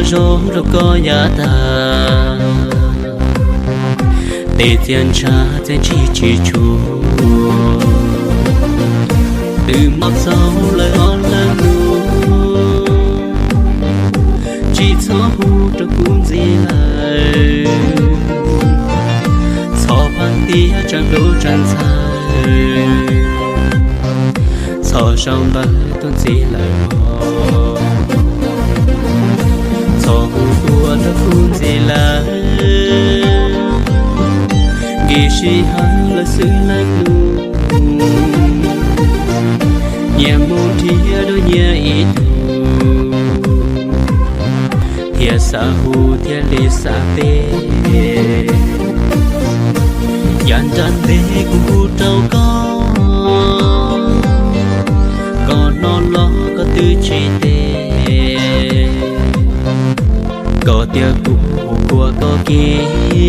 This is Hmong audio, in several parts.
zoo rau koj yav tag, tes txias ntshav txias ntsig tsis tshua. Twb mob txaus lawm ob leeg nus, tsis txhob hu rau kuv ntxiv lawm. Txhob pab tias tseem hlub tseem ntxhawb, txhob sau ntawv tuaj ntxiv lawm os. Txhob hu tuaj rau kuv ntxiv lawm, nkim sij hawm lawm xwb leej nus. Nyias mus nrhiav dua nyias ib tug, thiaj xav hu thiaj li xav teb. Yav nram ntej kuv hu rau koj, koj hnov los koj twb tsis teb. Koj tias kuv ua koj kiag,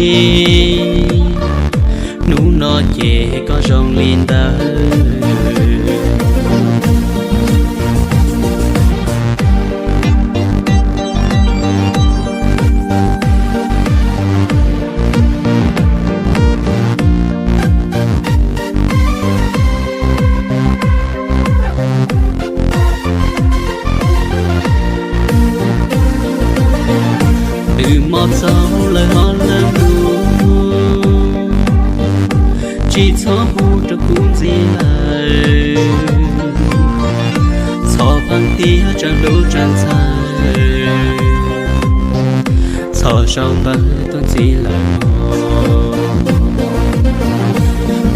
hnub no ces koj zoo li ntawd. Twb mob txaus lawm ob leeg nus, tsis txhob hu rau kuv ntxiv lawm. Txhob pab tias tseem hlub tseem ntxhawb, txhob sau ntawv tuaj ntxiv lawm os.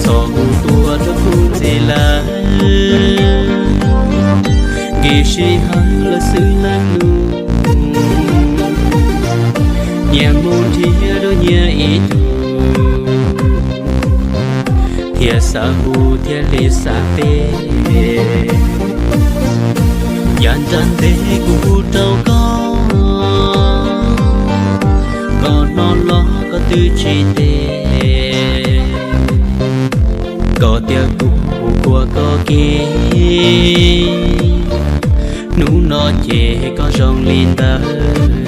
Txhob hu tuaj rau kuv ntxiv lawm, nkim sij hawm lawm xwb leej nus. Nyias mus nrhiav dua nyias ib tug, thiaj xav hu thiaj li xav teb. Yav nram ntej kuv hu rau koj, koj hnov los koj twb tsis teb. Koj tias kuv ua koj kiag, hnub no ces koj zoo li ntawd.